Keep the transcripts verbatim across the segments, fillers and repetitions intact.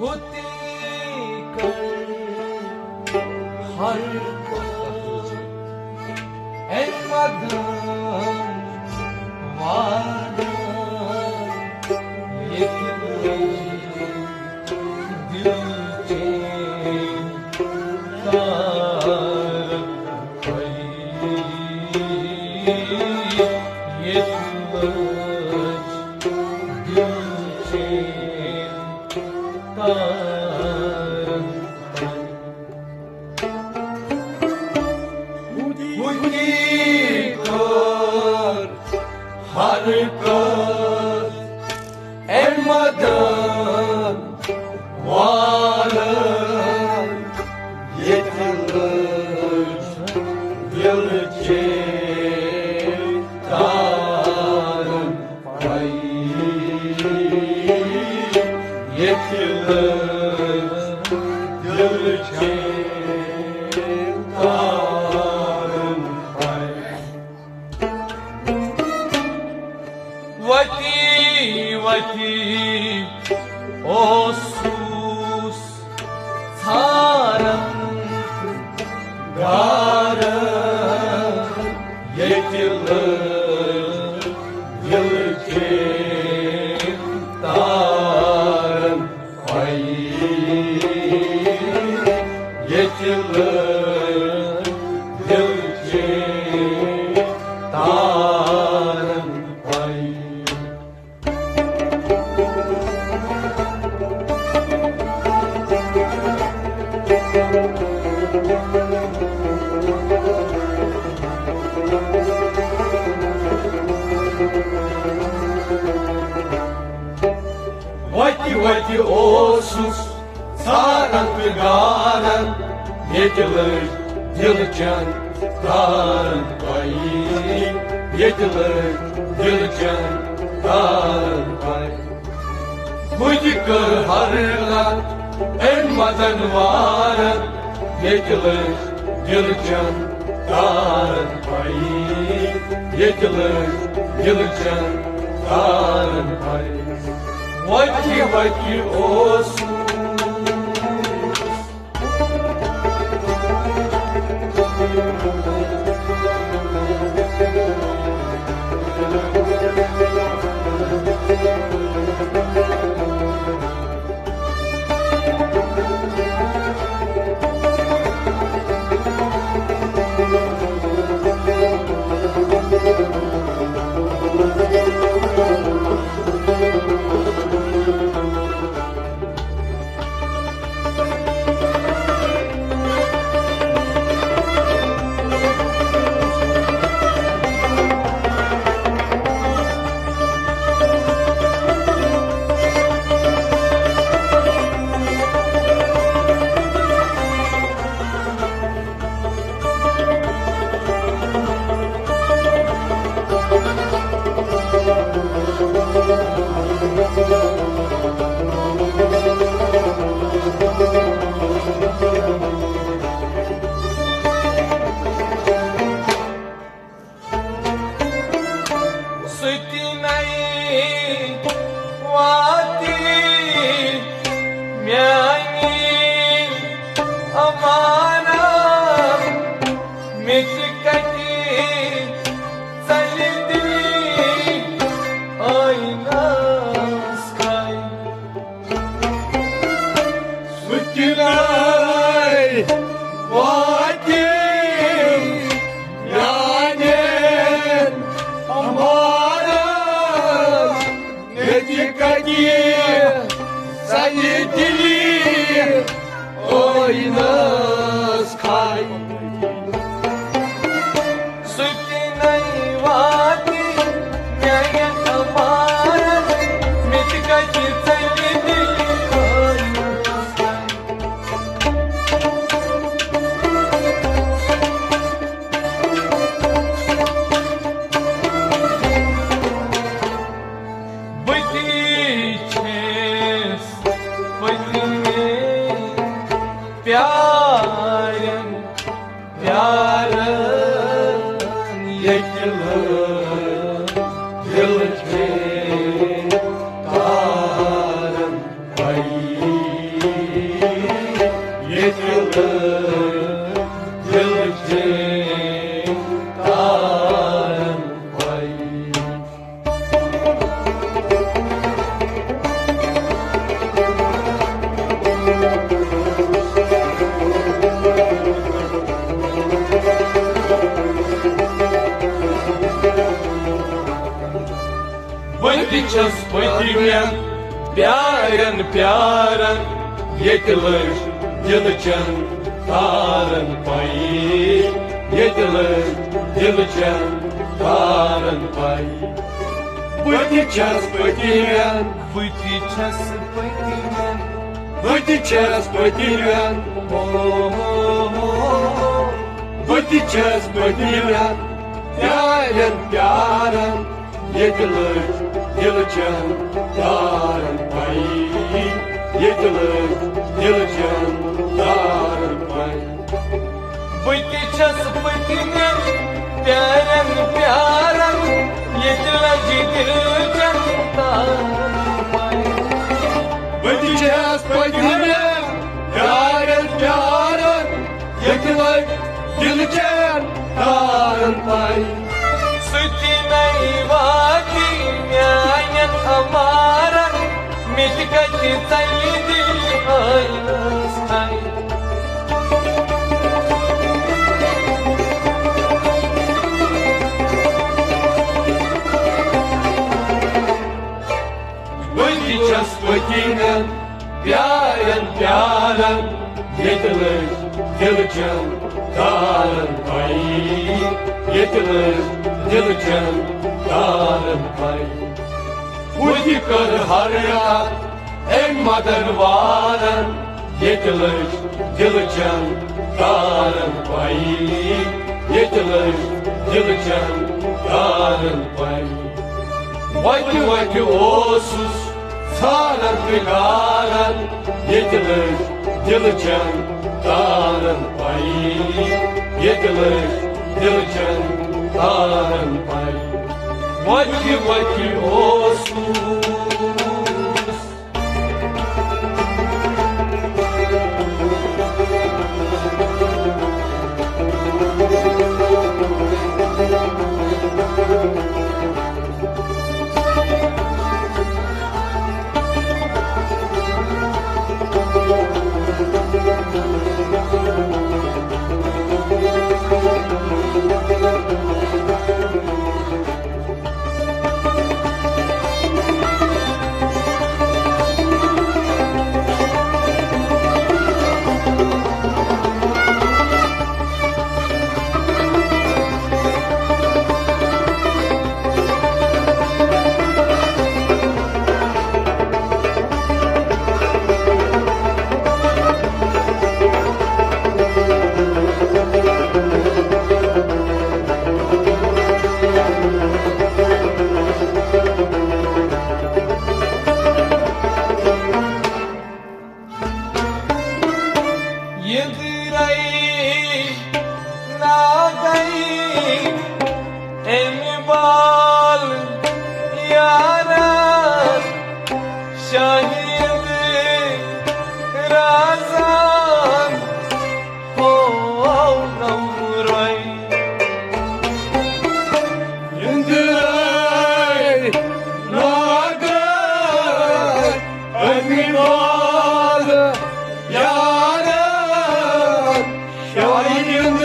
ہوتی کر ہر کس اے مدن وادن، ییٚتہِ دِل چین تارن پَے، ییٚتہِ لٔج دِل چین تارن پَے۔ ہوتی کر ہر کس اے مدن وادن، ییٚتہِ لٔج دِل چین تارن پَے، ییٚتہِ لٔج دِل چین تارن پَے۔ وتی وتی اوسُس ژھاران گارن، ییٚتہِ لٔج دِل چین تارن پَے، ییٚتہِ لٔج دِل چین تارن پَے۔ وتہِ وتہِ اوسُس ژھاران تہٕ گاران، ییٚتہِ لٔج دِل چین تارن پَے، ییٚتہِ لٔج دِل چین تارن پَے۔ بہٕ تہِ کٔر ہر کتھ أمۍ مدن وارن، ییٚتہِ لٔج دِل چین تارن پَے، ییٚتہِ لٔج دِل چین تارن پَے۔ وتہِ وتہِ اوسُس۔ سُہ تہِ نَے واتہِ میٛانہِ اَمانَن، مےٚ تہِ کَتہِ ژَلہِ دِلہِ ٲینَس کھَے۔ سُہ تہِ نَے واتہِ میٛانٮ۪ن اَمانَن، مےٚ تہِ کَتہِ ژَلہِ دِلہِ ٲینَس کھَے۔ سُہ تہِ نَے واتہِ میٛانٮ۪ن اَمانَن، مےٚ تہِ کَتہِ ژَلہِ دِلہِ ٲینَس کھَے۔ بہٕ تہِ چھَس پٔتمہِ پیارن پیارن، ییٚتہِ لٔج دِل چین تارن پَے۔ دِل چھے تارن پَے۔ بہٕ تہِ چھَس پٔتمٮ۪ن پیارٮ۪ن پیاران، ییٚتہِ لٔج دِلہٕ چٮ۪ن تارن پَے، ییٚتہِ لٔج دِلہٕ چٮ۪ن تارن پَے۔ بہٕ تہِ چھَس پٔتمٮ۪ن، بہٕ تہِ چھَس پٔتمٮ۪ن، بہٕ تہِ چھَس پٔتمٮ۪ن، او، او، او، او۔ بہٕ تہِ چھَس پٔتمٮ۪ن پیارٮ۪ن پیاران، ییٚتہِ لٔج دِلہٕ چٮ۪ن تارن پَے، ییٚتہِ لٔج دِلہٕ چٮ۪ن تارن پَے۔ بہٕ تہِ چھَس پٔتمٮ۪ن پیارٮ۪ن پیاران، ییٚتہِ لٔج دِلہٕ چٮ۪ن تارن پَے۔ بہٕ تہِ چھَس پٔتمٮ۪ن پیارٮ۪ن پیاران، ییٚتہِ لٔج دِلہٕ چٮ۪ن تارن پَے۔ سُہ تہِ نَے واتی میٛانٮ۪ن اَمارن، مےٚ تہِ کَتہِ ژَلہِ دِل ٲیِس تھَے۔ بہٕ تہِ چھَس پٔتمٮ۪ن پیارٮ۪ن پیاران، ییٚتہِ لٔج دِلہٕ چٮ۪ن تارن پَے، ییٚتہِ لٔج دِلہٕ چٮ۪ن تارن پَے۔ بہٕ تہِ کَرٕ ہر کانٛہہ أمۍ مَدَر وارَن، ییٚتہِ لٔج دِلہٕ چٮ۪ن تارن پَے، ییٚتہِ لٔج دِلہٕ چٮ۪ن تارن پَے۔ وَتہِ وَتہِ اوسُس ژھاران تہٕ گاران، ییٚتہِ لٔج دِلہٕ چٮ۪ن تارن پَے، ییٚتہِ لٔج دِلہٕ چٮ۪ن تارن پَے۔ وَتہِ وَتہِ اوسُس۔ یِندرے ناگے اَمہِ بال یارن شاہد رازن ہو نمرے۔ یِندرے ناگے اَمہِ بال یارن شاہد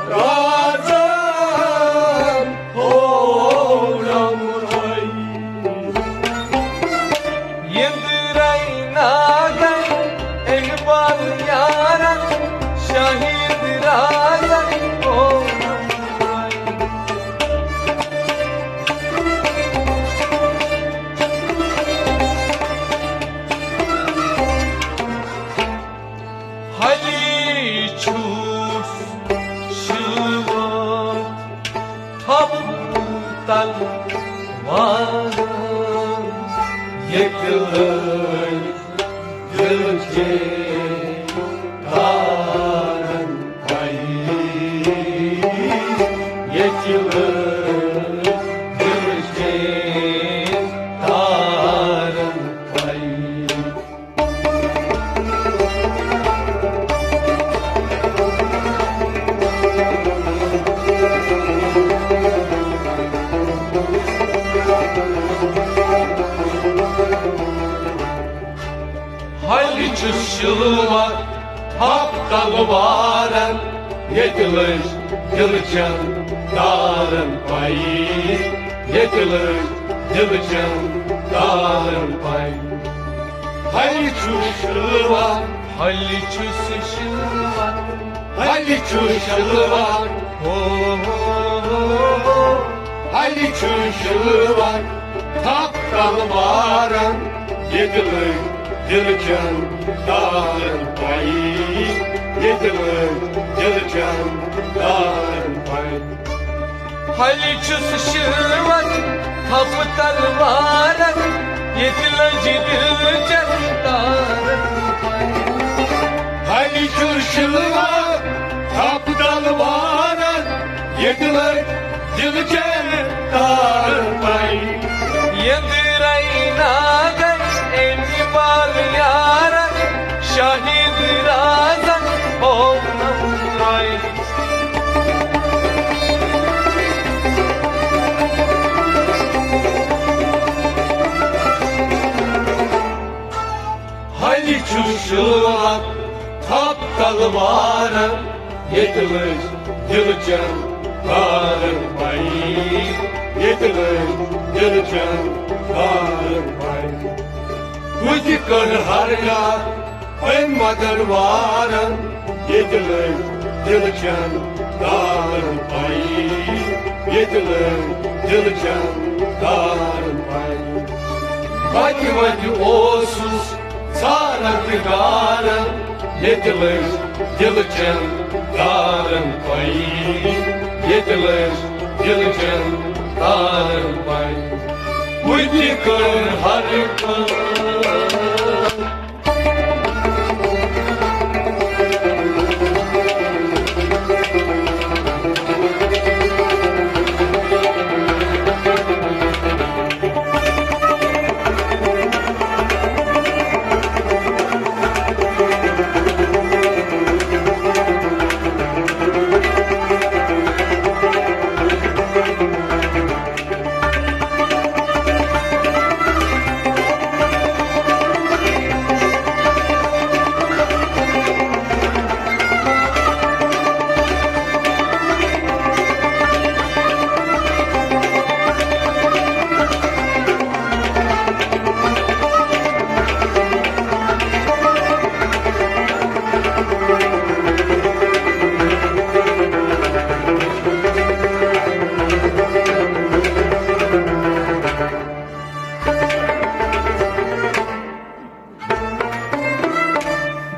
رازن ہو نمرے۔ یِندرے ناگے اَمہِ بال یارن شاہد رازن ہو نمرے۔ ہلی چھُس شِلوت تھپھ تلوار ییٚتہِ لٔج دِل چے تارن پَے۔ ییٚتہِ لٔج دِل چے تارن پَے۔ چھُس شِلوَر، تھپھ تلوارن، ییٚتہِ لٔج دِلہٕ چٮ۪ن تارن پَے، ییٚتہِ لٔج دِلہٕ چٮ۪ن تارن پَے۔ ہلہِ چھُس شِلوَر، ہلہِ چھُس شِلوَر، ہلہِ چھُس شِلوَر، ہو، ہو، ہو، ہو، ہو۔ ہلہِ چھُس شِلوَر، تھپھ تلوارن، ییٚتہِ لٔج دِلہٕ چٮ۪ن تارن پَے، ییٚتہِ لٔج دِلہٕ چٮ۪ن تارن پَے۔ ہلہِ چھُس شِلوَر، تھپھ تلوارن، ییٚتہِ لٔج دِلہٕ چٮ۪ن تارن پَے۔ ہلہِ چھُس شِلوَر، تھپھ تلوارن، ییٚتہِ لٔج دِلہٕ چٮ۪ن تارن پَے۔ یٔنٛدرَے ناگَے أمۍ بال یارَن، شاہد رازَن ہوونم ترٛٲے۔ ہلہِ چھُس شِلوَر، تھپھ تلوارن، ییٚتہِ لٔج دِلہٕ چٮ۪ن تارن پَے، ییٚتہِ لٔج دِلہٕ چٮ۪ن تارن پَے۔ بہٕ تہِ کٔر حرکت أمۍ مدن وارن، ییٚتہِ لٔج دِلہٕ چٮ۪ن تارن پَے، ییٚتہِ لٔج دِلہٕ چٮ۪ن تارن پَے۔ وَتہِ وَتہِ اوسُس ژھاران تہٕ گاران، ییٚتہِ لٔج دِلہٕ چٮ۪ن تارن پَے، ییٚتہِ لٔج دِلہٕ چٮ۪ن تارن پَے۔ بہٕ تہِ کٔر ہر کانٛہہ۔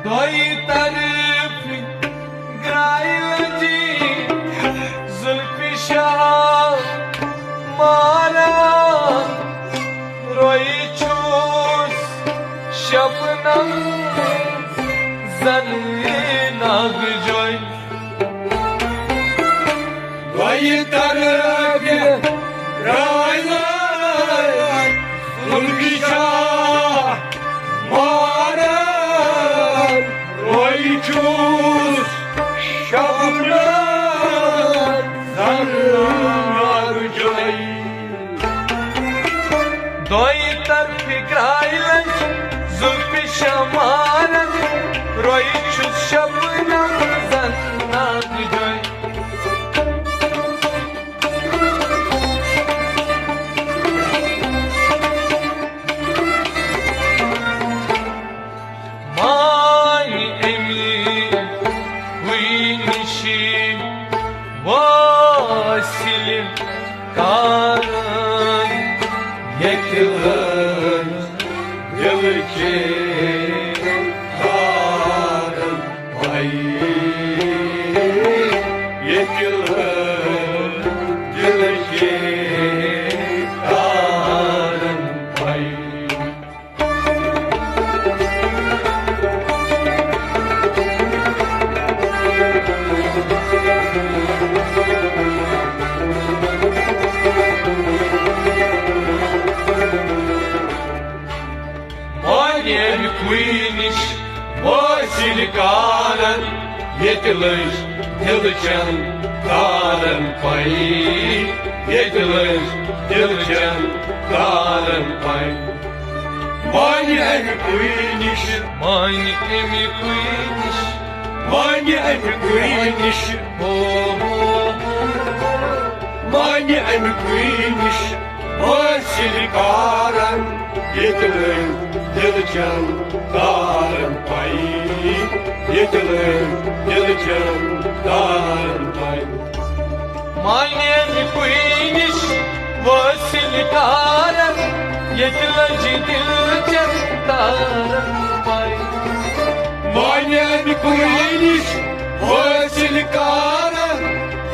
دۄیہِ طرفہٕ گرٛایہِ لٔجہِ زُلفہِ شاہ ماران، روٚے چھُس شبنم زَن ناگہٕ جوٚے۔ دۄیہِ طرفہٕ درٛاے لٲج زُلفہِ شاہ ماران، روٚے چھُس شبنم زَن ناگہٕ جوٚے۔ دۄیہِ طرفہٕ گرٛایہِ لٔجہِ زُلفہِ شاہ ماران، روٚے چھُس شبنم زَن ناگہٕ جوٚے۔ مانہِ اَمہِ وٕنہِ نِشہِ وٲصِل کارن، ییٚتہِ لٔج دِلہٕ چٮ۪ن تارن پَے، ییٚتہِ لٔج دِلہٕ چٮ۪ن تارن پَے۔ مانہِ اَمہِ کُے نِش وٲصِل کارن، ییٚتہِ لٔج دِلہٕ چٮ۪ن تارن پَے، ییٚتہِ لٔج دِلہٕ چٮ۪ن تارن پَے۔ مانہِ اَمہِ کُے نِش۔ مانہِ اَمہِ کُے نِش۔ مانہِ اَمہِ کُے نِش۔ ہو، ہو، ہو۔ مانہِ اَمہِ کُے نِش۔ حٲصِل کارن ییٚتہِ لٔگۍ دِلہٕ چٮ۪ن تارن پَے۔ ییٚتہِ لٔگۍ دِلہٕ چٮ۪ن تارن پَے۔ مانہِ اَمہِ کُے نِش وٲصِل کارن، ییٚتہِ لٔجہِ دِل چٮ۪ن تارن پَے۔ مانہِ اَمہِ کُے نِش وٲصِل کارن،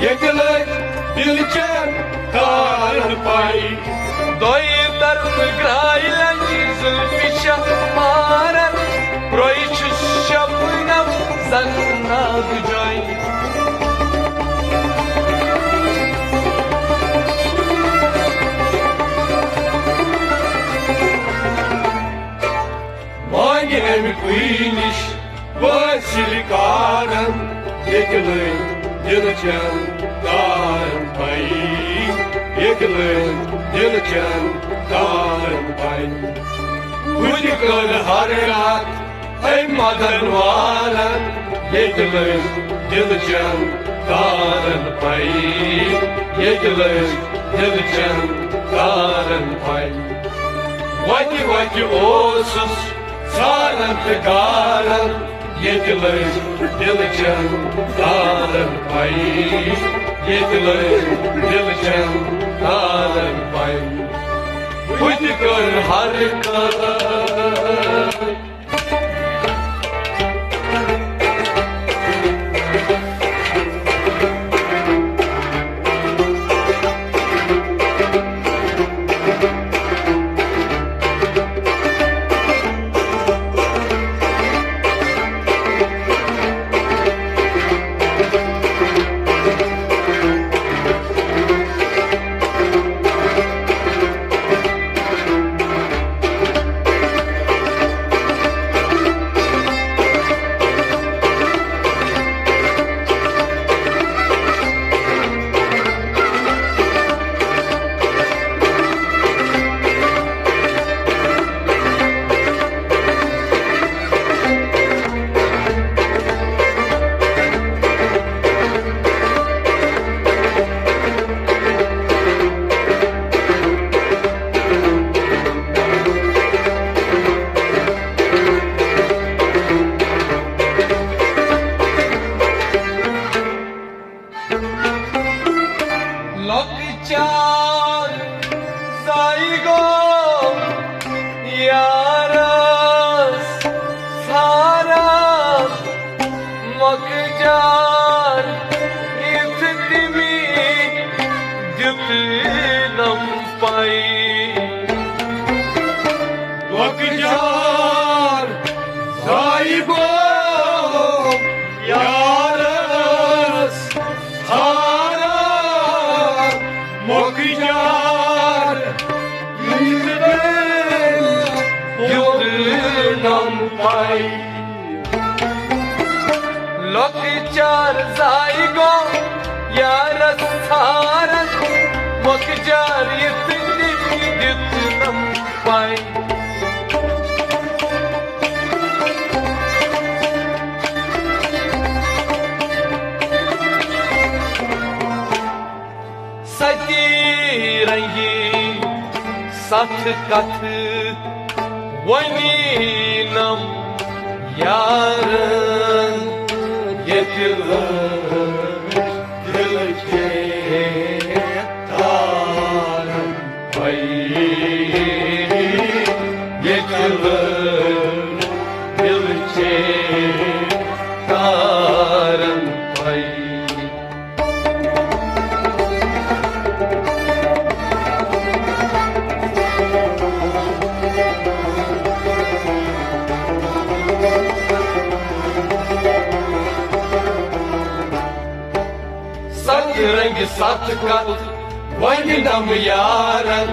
ییٚتہِ لٔجہِ دِل چٮ۪ن تارن پَے۔ دۄیہِ طرفہٕ گرٛایہِ لَجہِ زُلفہِ شاہ مارن، روٚے چھُس شبنم زنگ ناد جایہِ۔ مانہِ اَمہِ کُے نِش وٲصِل کارن، ییٚتہِ لٔگۍ دِلہٕ چٮ۪ن تارن پَے۔ ییٚتہِ لٔگۍ دِلہٕ چٮ۪ن تارن پَے۔ بہٕ تہِ کٔر ہر راتھ أمۍ مدن والن، ییٚتہِ لٔج دِلہٕ چٮ۪ن تارن پَے۔ ییٚتہِ لٔج دِلہٕ چٮ۪ن تارن پَے۔ وَتہِ وَتہِ اوسُس ژھارن تہٕ گارن، ییٚتہِ لٔج دِلہٕ چٮ۪ن تارن پَے۔ ییٚتہِ لٔج دِلہٕ چٮ۪ن تارن پَے۔ بہٕ تہِ کٔر ہر کانٛہہ۔ لۄکچار زاے گوٚو یارس ژھاران، مۄکجار یِتھ تٔمی دیُت نم پَے۔ لۄکچار زاے گوٚو یارس ژھاران، مۄکجار یِتھ تٔمۍ دیُت نم پَے۔ لۄکچار زاے گوٚو یارس ژھاران، مۄکجار یِتھ تٔمۍ دیُت نم پَے۔ ستی رنگی ستھ کتھ ونی نم یارن، ییٚتہِ لٔج دِل چے تارن پَے۔ ییٚتہِ لٔج دِل چے تارن پَے۔ ستھ رنگہِ ستھ کتھ ونہِ نم یارن،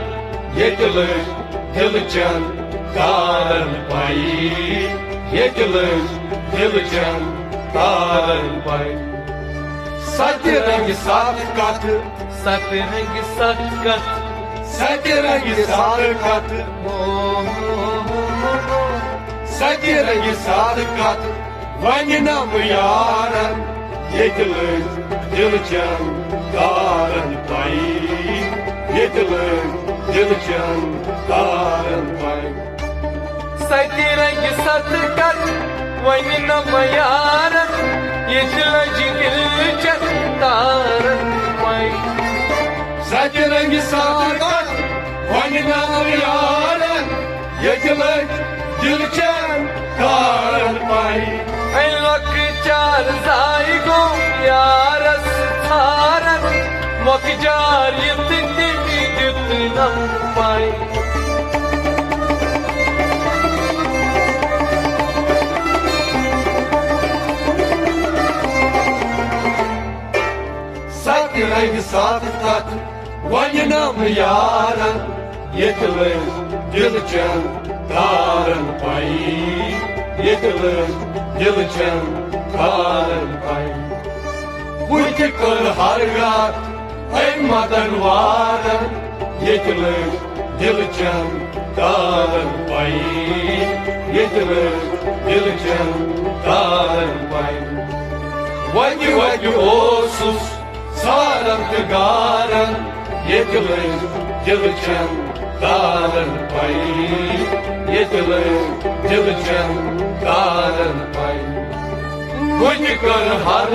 ییٚتہِ لٔج دِل چٮ۪ن تارن پَے۔ ییٚتہِ لٔج دِل چٮ۪ن تارن پَے۔ ستہِ رنگہِ ستھ کتھ۔ ستہِ رنگہِ ستھ کتھ۔ ستہِ رنگہِ ستھ کتھ۔ او، او، او۔ سَتہِ رنٛگہِ سادٕ کتھ ونہِ نہٕ یارن، ییٚتہِ لٔج دِلہٕ چٮ۪ن تارن پَے، ییٚتہِ لٔج دِلہٕ چٮ۪ن تارن پَے۔ سَتہِ رنٛگہِ سادٕ کتھ ونہِ نہٕ یارن، ییٚتہِ لٔج دِلہٕ چٮ۪ن تارن پَے۔ سَتہِ رنٛگہِ سادٕ کتھ ونہِ نہٕ یارن، ییٚتہِ لٔج دِلہٕ چٮ۪ن تارن پَے۔ اے لۄکچار زاے گوٚو یارس ژھارن، مۄکجار یہِ تہٕ تٔمۍ دیُت نم پَے۔ سَتہِ رنٛگہِ سادٕ کتھ ونہِ نہٕ یارن، ییٚتہِ لٔج دِلہٕ چٮ۪ن تارن پَے، ییٚتہِ لٔج دِلہٕ چٮ۪ن تارن پَے۔ بہٕ تہِ کٔر ہر راتھ أمۍ مدن وارن، ییٚتہِ لٔج دِلہٕ چٮ۪ن تارن پَے، ییٚتہِ لٔج دِلہٕ چٮ۪ن تارن پَے۔ وتہِ وتہِ اوسُس ژھارن تہٕ گارن، ییٚتہِ لٔج دِلہٕ چٮ۪ن تارن پَے، ییٚتہِ لٔج دِلہٕ چٮ۪ن تارن پَے۔ بہٕ تہِ کٔر ہر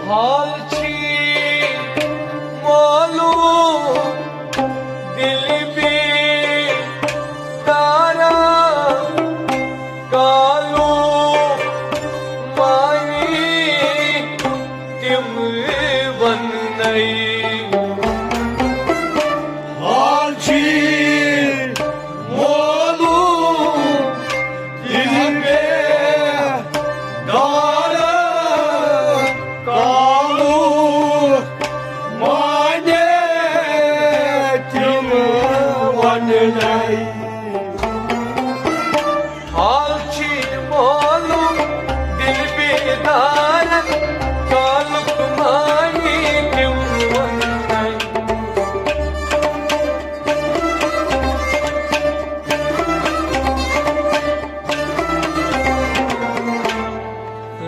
حال چھی معلوم دل بے دارا، کالو مانی تم وننے۔ حال چھی معلوم دل بے دارا، کالو مانے تم وننے۔ حال چھی معلوم دل بیدارن، کالُک مانی تِم وننَے۔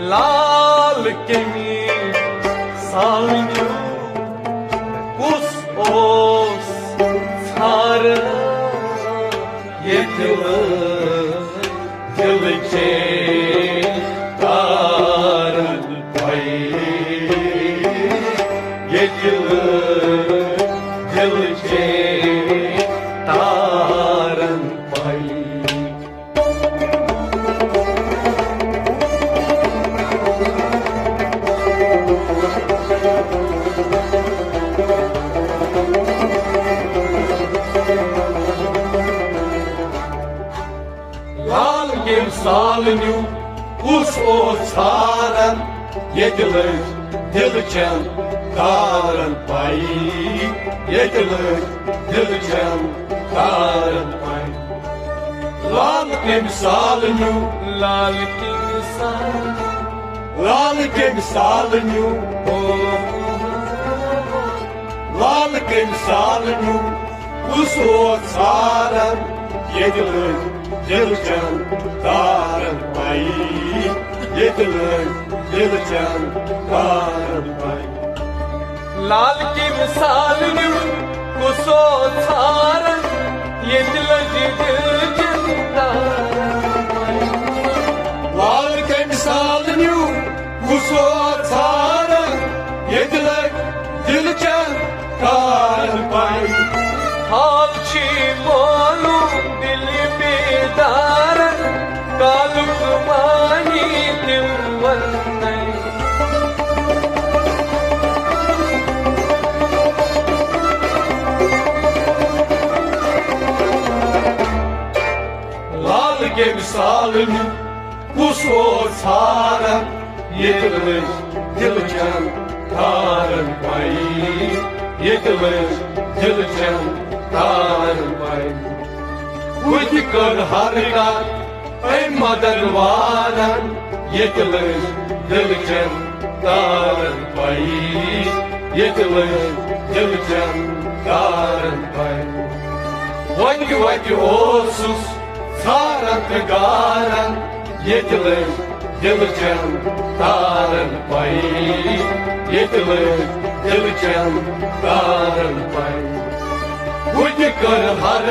لال کیمۍ سالنیو کُس اوس ژھاران ییٚتہِ لٲج دِلہٕ چین تارن پَے، ییٚتہِ لٲج دِلہٕ چین تارن پَے۔ لال کیمۍ سالنیو کُس اوس ژھاران ییٚتہِ لٔج دِلہٕ چین تارن پَے، ییٚتہِ لٔج دِلہٕ چین تارن پَے۔ لال کیمۍ سالنیو، لال کیمۍ سالنیو، لال کیمۍ سالنیو، او، لال کیمۍ سالنیو، کُس اوس ژھاران ییٚتہِ لٔج دِلہٕ چین تارن پَے، ییٚتہِ لٔج دِلہٕ چین تارن پَے۔ لال کیمۍ سالنیو کُس اوس ژھاران ییٚتہِ لٔج دِل چٮ۪ن تارن پَے۔ لال کمہِ سال نیوٗ کُس اوس ژھاران، ییٚتہِ لٔج دِل چٮ۪ن تارن پَے۔ حال چھِ معلوم دِلہِ بیدارن، کالُک معنی تِم وَننَے۔ لال کمہِ سال نیوٗ کُس اوس ژھاران، ییٚتہِ لٔج دِل چٮ۪ن تارن پَے، ییٚتہِ لٔج دِل چٮ۪ن تارن پَے۔ بہٕ تہِ کٔر حرکت أمۍ مدن وارن، ییٚتہِ لٔج دِل چٮ۪ن تارن پَے، ییٚتہِ لٔج دِل چٮ۪ن تارن پَے۔ وَتہِ وَتہِ اوسُس ژھاران تہٕ گاران، ییٚتہِ لٔج دِل چٮ۪ن تارن پَے، ییٚتہِ لٔج دِل چٮ۪ن تارن پَے۔ بہٕ تہِ کٔر ہر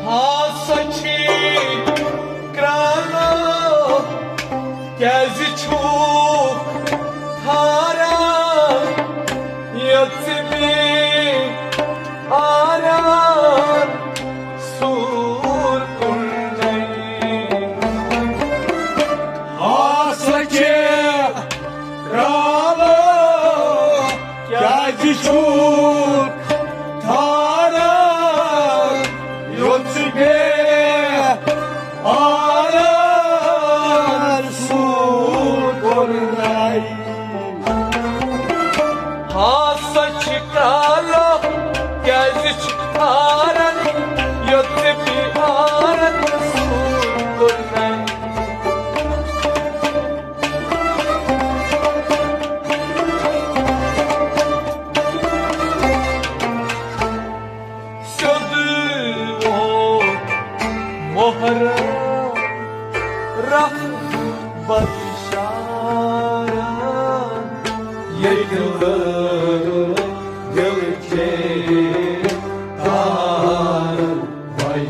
ہاسا چھی کرٛالو، کیٛازِ چھُکھ ٹھاران؟ یوٚت ژٕ بیٚیہِ آران سوٗر کُنڈے۔ ہاسا چھِ کرٛالو، کیٛازِ چھُکھ ٹھاران؟ یوٚت ژٕ بیٚیہِ آران سوٗر کُنڈے۔ ہاسا چھِ کرٛالو، کیٛازِ چھِ ٹھاران؟ یوٚت ژٕ بیٚیہِ آران سوٗر کُنڈے۔ سیوٚد ووت محرم رحمت شارن، ییٚتہِ لٔج دِل چے تارن پَے،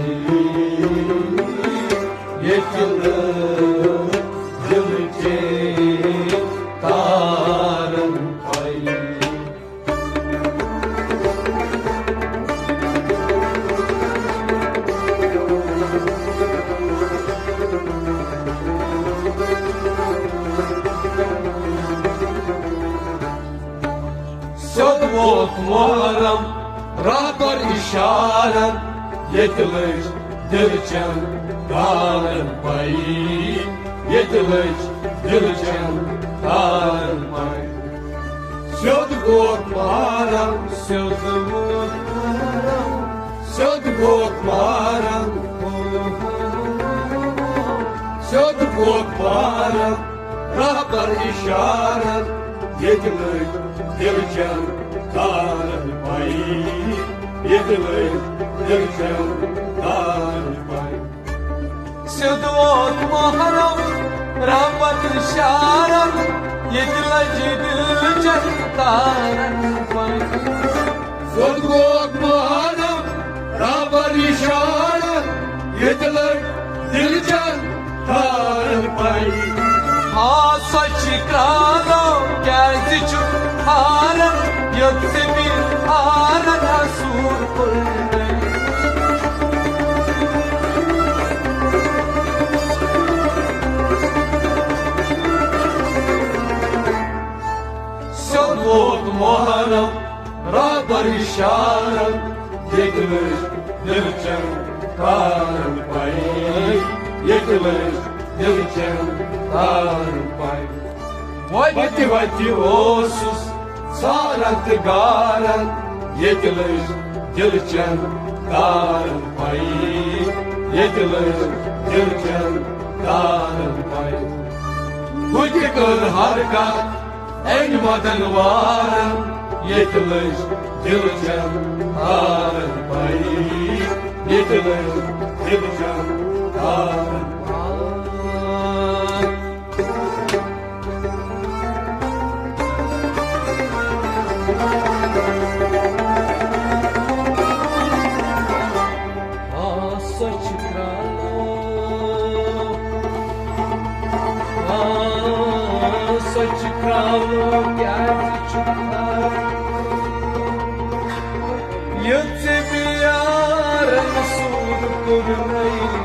ییٚتہِ لٔج دِل چے تارن پَے۔ سیوٚد ووت محرم رہبر اشارن، ییٚتہِ لٔج دِل چٮ۪ن تارن پَے، ییٚتہِ لٔج دِل چٮ۪ن تارن پَے۔ سیوٚد ووت محرم، سیوٚد ووت محرم، سیوٚد ووت محرم، سیوٚد ووت محرم رہبر اشارن، ییٚتہِ لٔج دِل چٮ۪ن تارن پَے، ییٚتہِ لٔج دِل چٮ۪ن تارن پَے۔ سیوٚد ووت محرم رحمت شارن، ییٚتہِ لٔج دِل چٮ۪ن تارن پَے۔ سیوٚد ووت محرم رہبر اشارن، ییٚتہِ لٔج دِل چٮ۪ن تارن پَے۔ ہاسا چھِ کرٛالو، کیٛازِ چھُ ٹھاران؟ یوٚت ژٕ بیٚیہِ شارن، ییٚتہِ لٔج دِلچن تارن پَے، ییٚتہِ لٔج دِلچن تارن پَے۔ وَتہِ وَتہِ اوسُس ژھاران تہٕ گاران، ییٚتہِ لٔج دِلچن تارن پَے، ییٚتہِ لٔج دِلچن تارن پَے۔ بہٕ تہِ کٔر حرکت أنۍ مدن وارن، ییٚتہِ لٔج دِلچن تارن پَے، ییٚتہِ لٔج دِلچن تارن پَے۔ آ، سۄ چھِ کرٛالو، آ، سۄ چھِ کرٛالو، کیٛازِ چھُ کرٛالو؟ یہِ ژےٚ مےٚ یارن سُنٛد کوٚرنَے